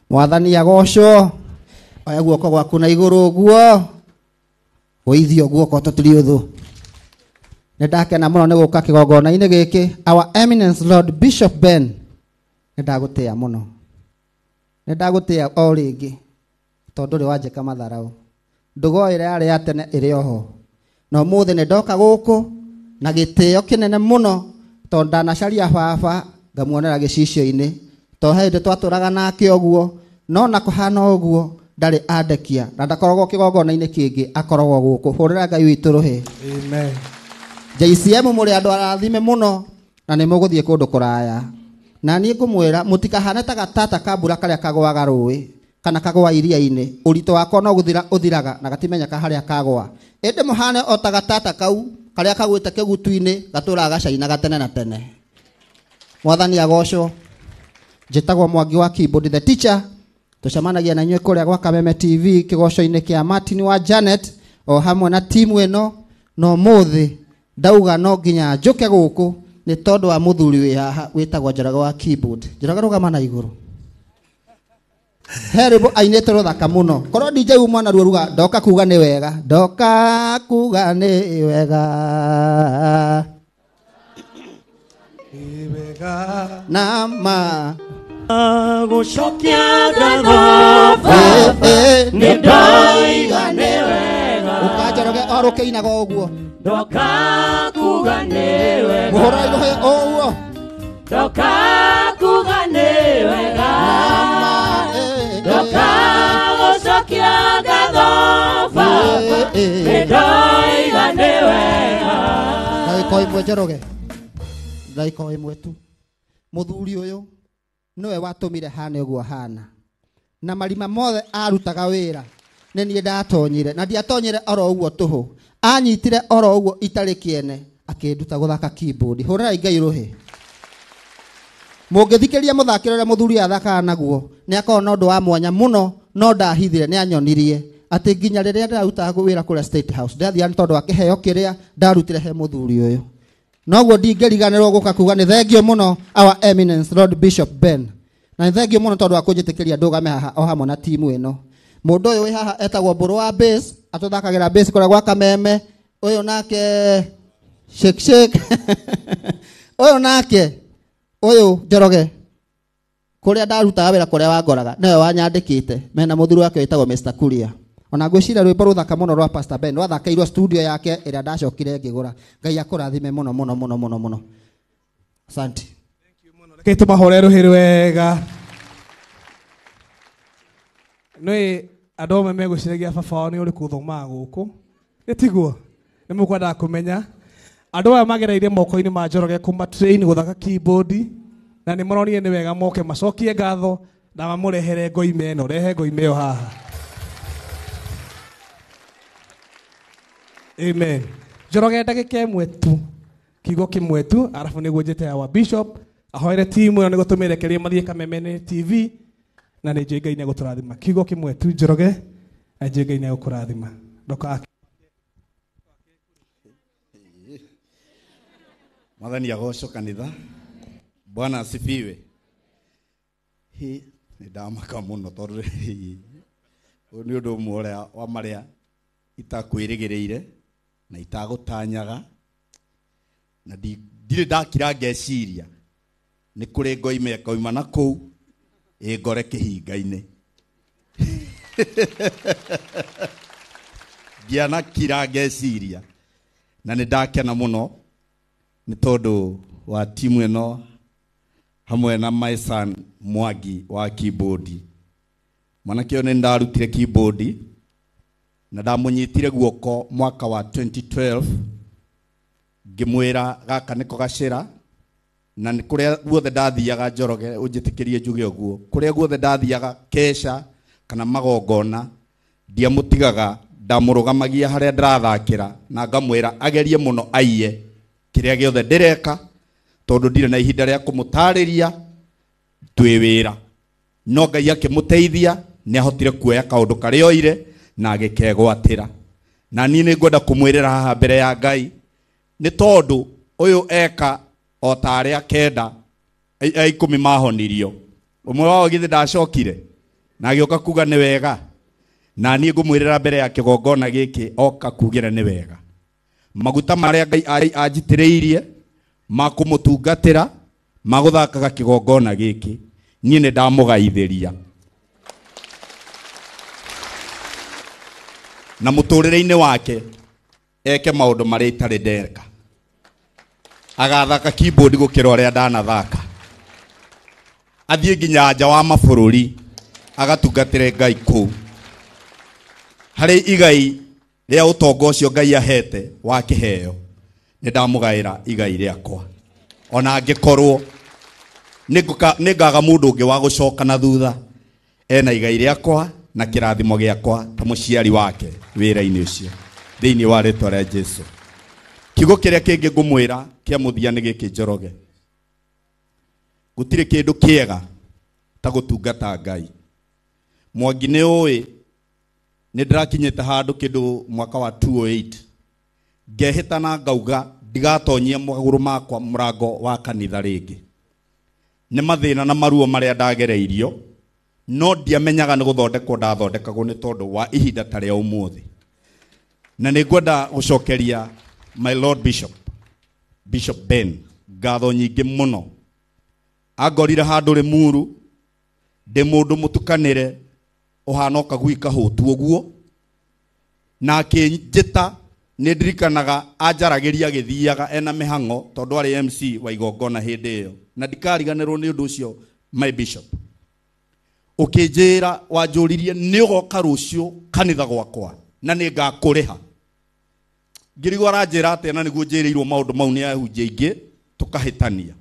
Mwathani agocwo. Oya guoko gwaku na igũrũ ũguo. Ũithio guoko tũtiri ũthũ. Nĩ ndakena mũno nĩ gũka kĩgongona-inĩ gĩkĩ. Our Eminence Lord Bishop Ben, nĩ ndagũtĩa mũno. Nĩ ndagũtĩa o rĩngĩ tondũ ndũrĩ wanjĩka matharau. Ndũgo ĩrĩa yarĩ ya tene ĩrĩ oho. Na ũmũthĩ nĩ ndoka gũkũ na gĩtĩo kĩnene mũno tondũ ndanacaria baba ngamuonera gĩcicio-inĩ. Tondũ he hĩndĩ twatũraga nake ũguo, no na kũhana ũguo ndarĩ andekia na ndakoragwo kĩgongona-inĩ kĩngĩ, akoragwo gũkũ. Hũrĩra Ngai witũ rũhĩ. Amen. JCM mũrĩ andũ arathime mũno na nĩ mũgũthiĩ kũndũ kũraya. Na niĩ ngũmwĩra mũtikahane ta gatata ka mbura karĩa kagũaga rũĩ kana kagũa iria-inĩ. Ũritũ wako no gũthira ũthiraga na gatimenyeka harĩa kagũa. Ĩndĩ mũhane o ta gatata kau karĩa kagwĩte kĩgutu-inĩ gatũraga gacainaga tene na tene. Mwathani agocwo. Njĩtagwo Mwangi wa Keyboard the teacher. Tũcemanagia na inyuĩ kũrĩa gwa Kameme TV kĩgoco-inĩ kĩa Martin wa Janet o hamwe na timu ĩno. Na ũmũthĩ ndauga no nginya njũke gũkũ nĩ tondũ wa mũthuri wĩ haha wĩtagwo Njoroge wa Keyboard. Njoroge rũgama na igũrũ. He rwĩmbo ainĩte rũthaka mũno. Korwo DJ uma naruo ruga ndoka kuga nĩ wega. Ndoka kuga nĩ wega. Nĩ wega. Na ma. Gũcokia ngatho Baba, nĩ ndoiga nĩ wega. Ũka Njoroge o rũkĩinaga ũguo. Ndoka kuga nĩ wega. Mũhũra rũhĩ ũguo. Ndoka kuga nĩ wega. Ndoka gũcokia ngatho Baba, nĩ ndoiga nĩ wega. Ndagĩka o ĩmwe Njoroge. Ndagĩka o ĩmwe tu. Mũthuri ũyũ nĩwe watũmire hane ũguo hana. Na marima mothe arutaga wĩra nĩ niĩ ndatonyire, na ndiatonyire oro ũguo tũhũ. Anyitire oro ũguo itarĩ kĩene akĩnduta gũthaka keyboard. Hũrĩrai Ngai rũhĩ. Mũngĩthikĩria mũthakĩre ũrĩa mũthuri athakaga naguo, nĩ akoragwo na ũndũ wa mwanya mũno, no ndahithire, nĩ anyonirie atĩ nginya rĩrĩa ndĩrarutaga wĩra kũrĩa State House, ndathiaga nĩ tondũ wa kĩheo kĩrĩa ndarutire he mũthuri ũyũ. Noguo ndingĩriganĩrwo gũka kuga nĩ thengio mũno Our Eminence Lord Bishop Ben. Na nĩ thengio mũno tondũ wa kũnjĩtĩkĩria ndũgame haha o hamwe na timu ĩno. Mũndũ ũyũ wĩ haha etagwo Mbũrũ wa bass, atũthakagĩra bass kũrĩa gwa Kameme. Ũyũ nake shake shake. Ũyũ nake, ũyũ Njoroge, kũrĩa ndarutaga wĩra kũrĩa wangoraga, nĩwe wanyandĩkĩte mena mũthuri wake wĩtagwo Mr. Kuria. Ona ngwĩciria rwĩmbo rũthaka mũno rwa Pastor Ben rwathakĩirwo studio yake ĩrĩa ndacokire ngĩgũra. Ngai akũrathime mũno mũno mũno mũno mũno. Asante. Reke tũmahũre rũhĩ rwega. Nĩ andũ amwe megwĩciragia baba wao nĩ ũrĩkũ ũthomaga gũkũ. Nĩ tiguo? Nĩ mũkwendaga kũmenya. Andũ aya magereire moko-inĩ ma Njoroge kũmatrain gũthaka keyboard, na nĩ maronire nĩ wega moke macokie ngatho na mamũrehere ngoime ĩno. Rehe ngoime ĩyo haha. Amen. Njoroge ndagĩka ĩmwe tu, kiugo kĩmwe tu, arabu nĩguo njĩte our bishop ahoere timu ĩno nĩguo tũmĩrekerie mathiĩ Kameme TV, na nĩ njũĩ Ngai nĩegũtũrathima. Kiugo kĩmwe tu Njoroge, na njũĩ Ngai nĩegũkũrathima. Ndoka. Mwathani agocwo kanitha. Bwana asifiwe. Hi, nĩ ndamaka mũno tondũ ũyũ nĩ ũndũ ũmwe ũrĩa wa marĩa itakwĩrĩgĩrĩire na itagũtanyaga, na ndirĩ ndakira ngeciria nĩ kũrĩ ngoime ĩkoima na kũu ĩngore kĩhinga-inĩ. Ndianakira ngeciria, na nĩ ndakena mũno nĩ tondũ wa timu ĩno hamwe na my son Mwangi wa keyboard. Mwanake ũyũ nĩ ndarutire keyboard na ndamũnyitire guoko mwaka wa 2012, ngĩmwĩra gaka nĩko gacĩra, na nĩ kũrĩa guothe ndathiaga Njoroge, ũnjĩtĩkĩrie njuge ũguo, kũrĩa guothe ndathiaga kesha kana magongona, ndiamũtigaga, ndamũrũgamagia harĩa ndĩrathakĩra na ngamwĩra agerie mũno aiye kĩrĩa gĩothe ndĩreka, tondũ ndirĩ na ihinda rĩa kũmũtarĩria twĩ wĩra. No Ngai akĩmũteithia, nĩ ahotire kuoya kaũndũ karĩa oire na agĩkegwatĩra. Na niĩ nĩ ngwenda kũmwĩrĩra haha mbere ya Ngai, nĩ tondũ ũyũ eka o ta arĩa kenda, a ikũmi mahonirio. Ũmwe wao githĩ ndacokire? Na agĩũka kuga nĩ wega. Na niĩ ngũmwĩrĩra mbere ya kĩgongona gĩkĩ oka kugĩra nĩ wega. Maguta marĩa Ngai anjitĩrĩirie ma kũmũtungatĩra ma gũthakaga kĩgongona gĩkĩ niĩ nĩ ndamũgaithĩria. Na mũtũrĩre-inĩ wake eke maũndũ marĩa itarĩ ndeka. Agathaka keyboard gũkĩra ũrĩa ndanathaka. Athiĩ nginya nja wa mabũrũri agatungatĩre Ngai kũu. Harĩ igai rĩa ũtonga ũcio Ngai ahete wa kĩheo nĩ ndamũgaĩra igai rĩakwa. Ona angĩkorwo nĩ ngaga mũndũ ũngĩ wa gũcoka na thutha ena igai rĩakwa na kĩrathimo gĩakwa ta mũciari wake wĩra-inĩ ũcio thĩinĩ wa rĩtwa rĩa Jesu. Kiugo kĩrĩa kĩngĩ ngũmwĩra kĩa mũthia nĩ gĩkĩ Njoroge. Gũtirĩ kĩndũ kĩega ta gũtungata Ngai. Mwangi nĩ ũĩ nĩ ndĩrakinyĩte handũ kĩndũ mwaka wa 2008 ngehĩta na ngauga ndigatonyia magũrũ makwa mũrango wa kanitha rĩngĩ. Nĩ mathĩna na maruo marĩa ndagereirio no ndiamenyaga nĩ gũthondekwo ndathondekagwo nĩ tondũ wa ihinda ta rĩa ũmũthĩ. Na nĩ ngwenda gũcokeria my Lord Bishop, Bishop Ben, ngatho nyingĩ mũno. Angorire handũ Limuru ndĩ mũndũ mũtukanĩre ũhana kagui kahũtu ũguo, na akĩnjĩta nĩ ndirikanaga anjaragĩria agĩthiaga ena mĩhang'o tondũ arĩ MC wa igongona hĩndĩ ĩyo, na ndikariganĩrwo nĩ ũndũ ũcio my bishop. Ũkĩnjĩra wanjũririe nĩ ũgoka rũciũ kanitha gwakwa na nĩ ngakũrĩha. Ngĩrigwo aranjĩra atĩa na nĩguo njĩrĩirwo maũndũ mau nĩ ahunjia aingĩ tũkahĩtania.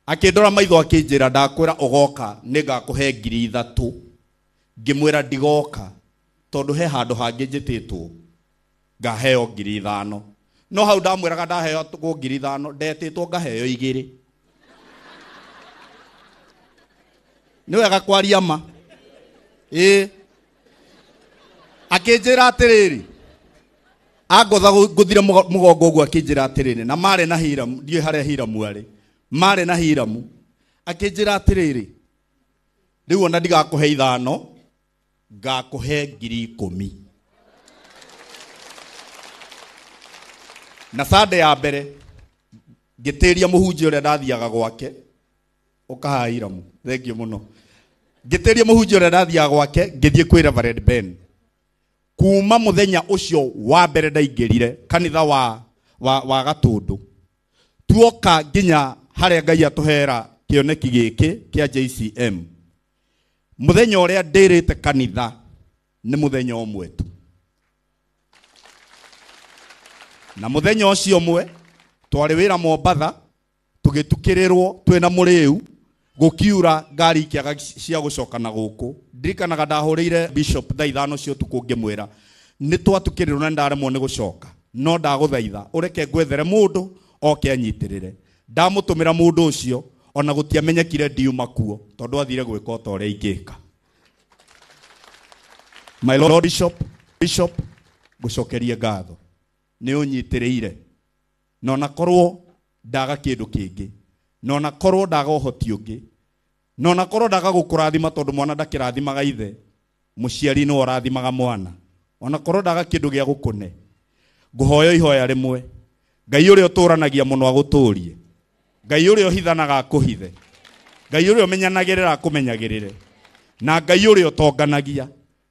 Akĩndora maitho akĩnjĩra ndakwĩra ũgoka nĩ ngakũhe 3,000. Ngĩmwĩra ndigoka tondũ he handũ hangĩ njĩtĩtwo ngaheo 5,000. No hau ndamwĩraga ndaheo 5,000 ndetĩtwo ngaheo 2. Nĩ wega kwaria ma. Ĩĩ. Akĩnjĩra atĩrĩrĩ, angotha ngũthire mũgongo ũguo akĩnjĩra atĩrĩrĩ, na marĩ na Hiramu, ndiũĩ harĩa Hiramu arĩ, marĩ na Hiramu, akĩnjĩra atĩrĩrĩ, rĩu ona ndigakũhe 5, ngakũhe 10,000. Na Sunday ya mbere ngĩtĩria mũhunjia ũrĩa ndathiaga gwake, ũkaha Hiramu, thengiũ mũno. Ngĩtĩria mũhunjia ũrĩa ndathiaga gwake, ngĩthiĩ kwĩ Reverend Ben. Kuma mũthenya ũcio wa mbere ndaingĩrire kanitha wa Gatũndũ, tuoka nginya harĩa Ngai atũhera kĩoneki gĩkĩ kĩa JCM. Mũthenya ũrĩa ndĩrĩte kanitha nĩ mũthenya ũmwe tu. Na mũthenya ũcio ũmwe twarĩ wĩra Mombatha, tũgĩtukĩrĩrwo twĩna mũrĩu, gũkiura ngari ikĩaga cia gũcoka na gũkũ. Ndirikanaga ndahũrĩire Bishop thaa 5 cia ũtukũ ngĩmwĩra nĩ twatukĩrĩrwo na ndaremwo nĩ gũcoka, no ndagũthaitha ũreke ngwethere mũndũ oke anyitĩrĩre. Ndamũtũmĩra mũndũ ũcio ona gũtiamenyekire ndiuma kuo tondũ athire gwĩka o ta ũrĩa ingĩka. My Lord Bishop, ngũcokerie ngatho nĩ ũnyitĩrĩire, na ona korwo ndaga kĩndũ kĩngĩ, na ona korwo ndaga ũhoti ũngĩ, na ona korwo ndaga gũkũrathima tondũ mwana ndakĩrathimaga ithe, mũciari nĩwe ũrathimaga mwana, ona korwo ndaga kĩndũ gĩa gũkũne, ngũhoya ihoya rĩmwe, Ngai ũrĩa ũtũranagia mũno agũtũrie, Ngai ũrĩa ũhithanaga akũhithe, Ngai ũrĩa ũmenyanagĩrĩra akũmenyagĩrĩre, na Ngai ũrĩa ũtonganagia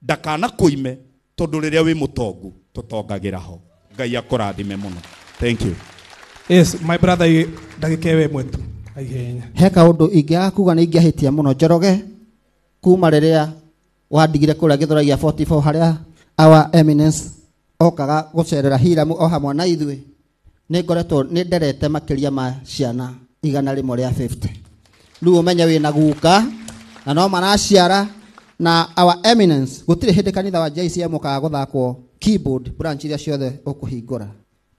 ndakanakũime tondũ rĩrĩa wĩ mũtongu tũtongagĩra ho. Ngai akũrathime mũno. Thank you. Yes, my brother, ndagĩka ĩyo ĩmwe tu aihenya. He kaũndũ ingĩaga kuga nĩ ingĩahĩtia mũno Njoroge, kuma rĩrĩa wandigire kũrĩa Gĩthũrai gĩa 44 harĩa our eminence okaga gũcerera Hiramu o hamwe na ithuĩ, nĩ ngoretwo nĩ nderete makĩria ma ciana 150. Rĩu ũmenye wĩna guka na no maraciara, na our eminence gũtirĩ hĩndĩ kanitha wa JCM ũkaga gũthakwo keyboard branch iria ciothe ũkũhingũra,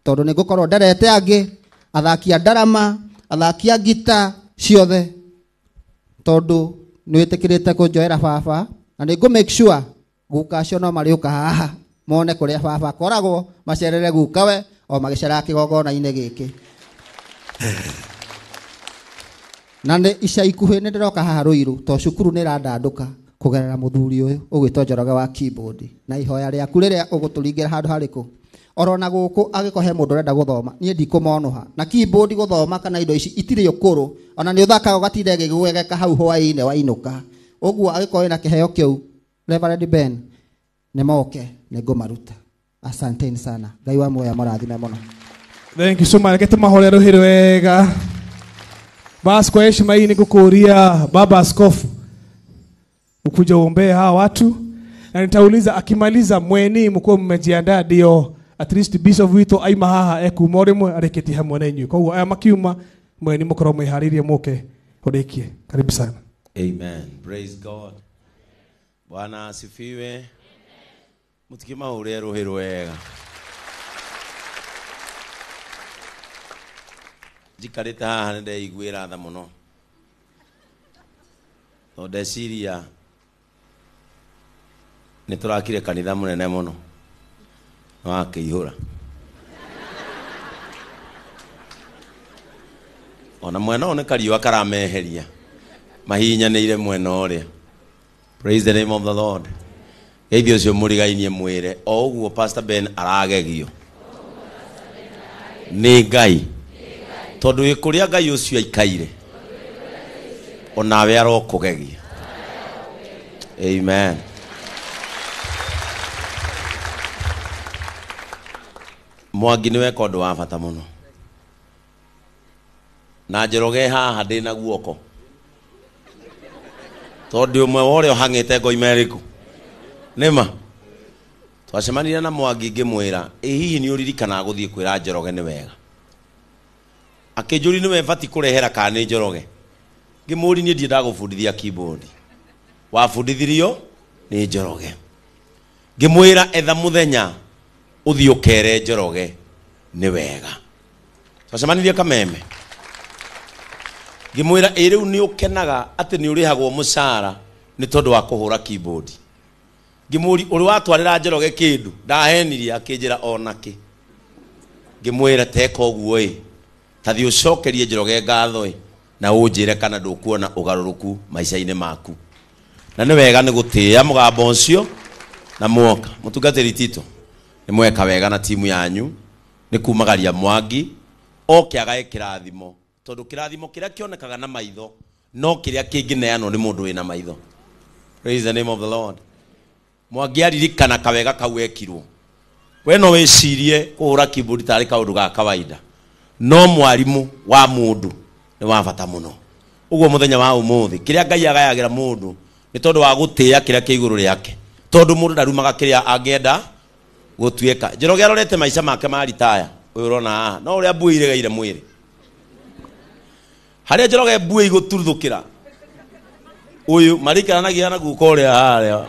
tondũ nĩ ngũkorwo nderete angĩ athaki a ndarama, athaki a ngita ciothe, tondũ nĩ wĩtĩkĩrĩte kũnjoera baba, na nĩ ngũ make sure guka acio no marĩũka haha mone kũrĩa baba akoragwo, macerere gukawe o magĩceraga kĩgongona-inĩ gĩkĩ. Na nĩ ica ikuhĩ nĩ ndĩroka haha Ruiru tondũ cukuru nĩ ĩrandandũka. Kugerera muthuri uyu ugwitwo Njoroge wa keyboard na ihoya riaku riria uguturingira handu hariku orona guku agiko he mundu urenda guthoma nie ndikumonuha na keyboard guthoma kana indo ici itiri ukuru ona ni uthakaga ugatinda gigwegeka hau hwaine wainuka uguo agiko wina kiheo kiu Reverend Ben ni moke ni ngumaruta. Asanteni sana. Ngai wa muoyo murathime muno. Thank you so much. Reke tumahore ruhi rwega. Basi kwa heshima hii nikukuuria baba askofu ukuja uombee hawa watu, na nitauliza akimaliza mweni mkuwa mmejiandaa ndio at least bishop wito aima haha ekuma rimwe arĩkĩtie hamwe na inyuĩ. Koguo aya makiuma mweni mũkorwo mwĩharĩirie mũke ũrĩkie. Karibu sana. Amen. Praise God. Bwana asifiwe. Mutikimahũre rũhĩ rwega. Njikarĩte haha nĩndeiguĩra tha mũno tondũ ndeciria nĩ tũrakire kanitha mũnene mũno na wakĩihũra. Ona mwena ũyũ nĩ kariũa karameheria mahihinyanĩire mwena ũrĩa. Praise the name of the Lord. Geithio ũcio mũrigainie mwĩre o ũguo Pastor Ben aragegio nĩ Ngai tondũ wĩ kũrĩa Ngai ũcio aikaire onawe arokũgegia. Amen. Mwangi nĩ weka ũndũ wa bata mũno na Njoroge haha ndĩna guoko tondũ ũmwe wa ũrĩa ũhang'ĩte ngoima ĩrĩkũ nĩma twacemanirie na Mwangi ngĩmwĩra ĩ hihi nĩ ũririkanaga gũthiĩ kwĩra Njoroge nĩ wega. Akĩnjũria nĩwe batiĩ kũrehera kana nĩ Njoroge. Ngĩmũũria niĩ ndirĩ ndagũbundithia keyboard, wabundithirio nĩ Njoroge. Ngĩmwĩra etha mũthenya ũthiĩ ũkere Njoroge nĩ wega. Twacemanirie Kameme ngĩmwĩra ĩ rĩu nĩ ũkenaga atĩ nĩ ũrĩhagwo mũcara nĩ tondũ wa kũhũra keyboard. Ngĩmũũria ũrĩ watwarĩra Njoroge kĩndũ ndahenirie akĩnjĩra onakĩ. Ngĩmwĩra teka ũguo ĩ tathiĩ ũcokerie Njoroge ngatho ĩ na ũnjĩre kana ndũkuona ũgarũrũku maica-inĩ maku. Na nĩ wega nĩ gũtĩĩa mũgambo ũcio na mwoka. Mũtungatĩri Tito nĩ mweka wega na timu yanyu nĩ kumagaria Mwangi oke agae kĩrathimo tondũ kĩrathimo kĩrĩa kĩonekaga na maitho no kĩrĩa kĩngĩneanwo nĩ mũndũ wĩna maitho. Praise the name of the Lord. Mwangi aririkana kawega kau ekirwo. We no wĩcirie kũhũra keyboard tarĩ kaũndũ ga kawaida no mwarimu wa mũndũ nĩ wa bata mũno. Ũguo mũthenya wa ũmũthĩ kĩrĩa Ngai agayagĩra mũndũ nĩ tondũ wa gũtĩĩa kĩrĩa kĩ igũrũ rĩake tondũ mũndũ ndarumaga kĩrĩa angĩenda gũtuĩka. Njoroge arorete maica make ma ritaya ũyũ ũrona haha no ũrĩa mbui iregeire mwĩrĩ harĩa Njoroge mbui igũtuthũkĩra ũyũ marikaranagia na guka ũrĩa harĩa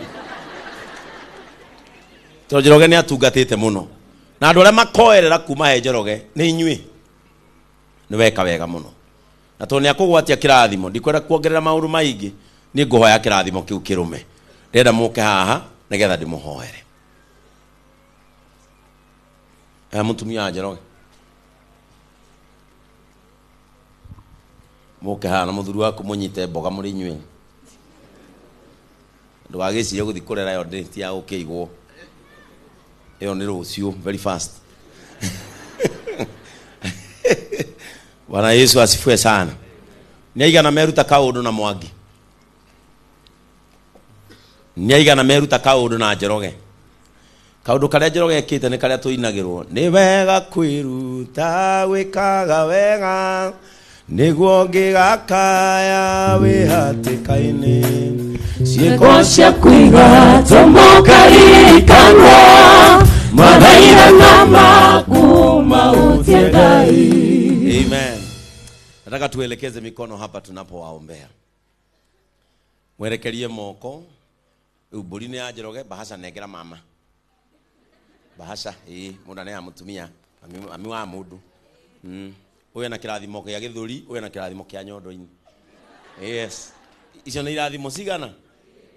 tondũ Njoroge nĩ atungatĩte mũno na andũ arĩa makoerera kuma he Njoroge nĩ inyuĩ. Nĩ weka wega mũno na tondũ nĩ akũgwatia kĩrathimo ndikwenda kuongerera maũndũ maingĩ nĩ ngũhoya kĩrathimo kĩu kĩrũme. Ndĩrenda mũke haha nĩgetha ndĩmũhoere. Mũtumia wa Njoroge mũke haha na mũthuri waku mũnyite mboga mũrĩ inyuĩ ndũgagĩcirie gũthiĩ kũrera ĩyo ndĩ ti ya gũkĩigwo ĩyo nĩ rũciũ very fast. Bwana Yesu asifiwe sana. Nĩ aigana meruta kaũndũ na Mwangi? Nĩ aigana meruta kaũndũ na Njoroge? Kaũndũ karĩa Njoroge ekĩte nĩ karĩa tũinagĩrwo nĩ wega kwĩruta gwĩkaga wega nĩguo ngĩgakaya wĩ hatĩka-inĩ ciĩko ciaku igatũma ũkaririkanwo mathaithana maku mahutie Ngai. Amen. Nataka tuelekeze mikono hapa tunapowaombea. Mwelekerie moko mbũri nĩ ya Njoroge bahasha nengera mama bahasha ĩ mũndũ nĩ amutumia ami wa mũndũ ũyũ na kĩrathimo kĩa gĩthũri ũyũ na kĩrathimo kĩa nyondo-inĩ. Yes, icio nĩ irathimo cigana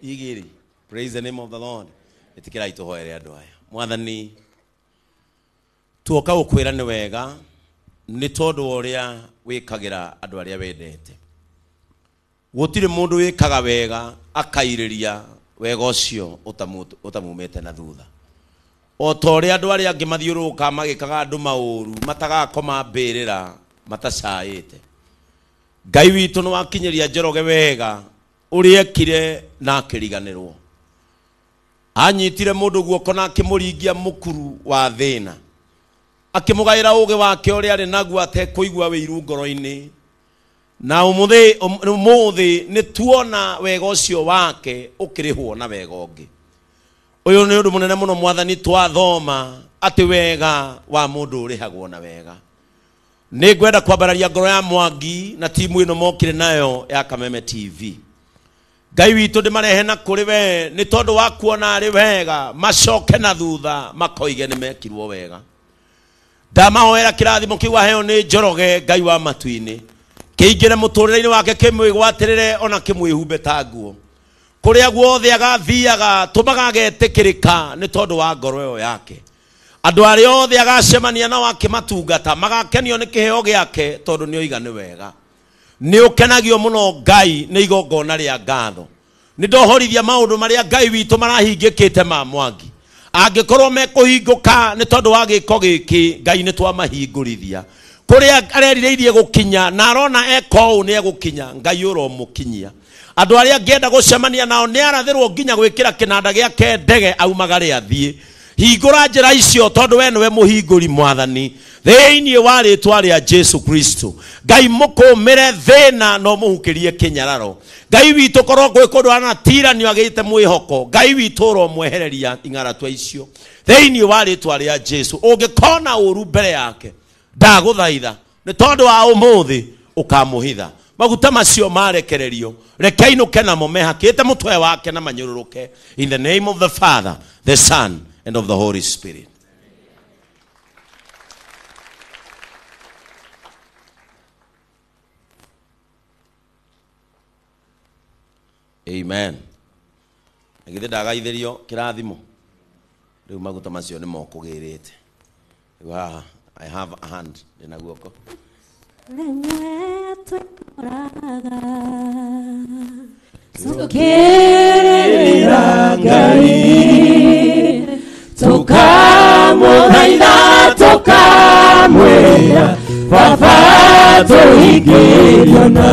igĩrĩ. Praise the name of the Lord. Ĩtĩkĩrai tũhoere andũ aya. Mwathani tuoka gũkwĩra nĩ wega nĩ tondũ wa ũrĩa wĩkagĩra andũ arĩa wendete. Gũtirĩ mũndũ wĩkaga wega Akairĩria wega ũcio ũtamumĩte na thutha. O ta ũrĩa andũ arĩa angĩ mathiũrũrũkaga magĩkaga andũ maũru matagakoma mbĩrĩra matacaĩte. Ngai witũ nĩ wakinyĩria Njoroge wega ũrĩa ekire na akĩriganĩrwo. Anyitire mũndũ guoko na akĩmũringia mũkuru wa thĩna. Akĩmũgaĩra ũgĩ wake ũrĩa arĩ naguo atekũigua wĩiru ngoro-inĩ. Na ũmũthĩ nĩ tuona wega ũcio wake ũkĩrĩhwo na wega ũngĩ. Ũyũ nĩ ũndũ mũnene mũno mwathani twathoma atĩ wega wa mũndũ ũrĩhagwo na wega. Nĩ ngwenda kwambararia ngoro ya Mwangi na timu ĩno mokire nayo ya Kameme TV. Ngai witũ ndĩmarehe na kũrĩ we nĩ tondũ wa kuona arĩ wega macoke na thutha makoige nĩ mekirwo wega. Ndamahoera kĩrathimo kĩu aheo nĩ Njoroge Ngai wa matu-inĩ. Kĩingĩre mũtũrĩre-inĩ wake kĩmwĩgwatĩrĩre ona kĩmwĩhumbe ta nguo. Kũrĩa guothe agathiaga tũmaga agetĩkĩrĩka nĩ tondũ wa ngoro ĩyo yake. Andũ arĩa othe agacemania nao akĩmatungata magakenio nĩ kĩheo gĩake tondũ nĩ oiga nĩ wega. Nĩ ũkenagio mũno Ngai nĩ igongona rĩa ngatho. Nĩ ndohorithia maũndũ marĩa Ngai witũ marahingĩkĩte ma Mwangi. Angĩkorwo mekũhingũka nĩ tondũ wa gĩko gĩkĩ Ngai nĩ twamahingũrithia. Kũrĩa arerirĩirie gũkinya na arona eko ũũ nĩ egũkinya Ngai ũromũkinyia. Andũ arĩa angĩenda gũcemania nao nĩ arathĩrwo nginya gwĩkĩra kĩnanda gĩake ndege aumagare athiĩ. Hingũra njĩra icio tondũ we nĩwe mũhingũri mwathani. Thĩinĩ wa rĩtwa rĩa Jesu Kristo. Ngai mũkũmĩre thĩna no mũhukĩrie kĩnyararo. Ngai witũ korwo gwĩ kũndũ anatiranio agĩte mwĩhoko. Ngai witũ ũromwehereria ing'aratua icio. Thĩinĩ wa rĩtwa rĩa Jesu. Ũngĩkona ũru mbere yake ndagũthaitha nĩ tondũ wa ũmũthĩ ũkamũhitha. Maguta macio marekererio reke ainũke namo mehakĩte mũtwe wake na manyũrũrũke. In the name of the Father, the Son, and of the Holy Spirit. Amen. Na githĩ ndagaithĩrio kĩrathimo? Rĩu maguta macio nĩ mokũgĩrĩte. Rĩu haha I have a hand ndĩna guoko. Rĩmwe twĩkoraga tũkĩrĩra Ngai tũkamũthaitha tũkamwĩra Baba tũhingĩrio na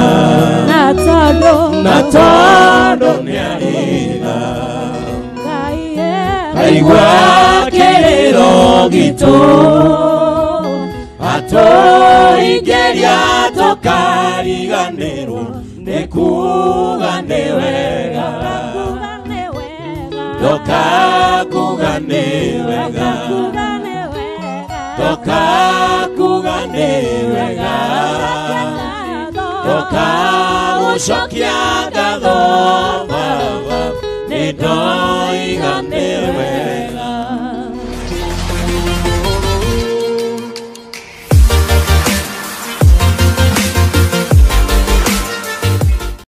tondũ nĩarĩ tha. Aigua kĩrĩro gitũ atũingĩria tũkariganĩrwo nĩ kuga nĩ wega. Tũkakuga nĩ wega. Tũkakuga nĩ wega. Tũkagũcokia ngatho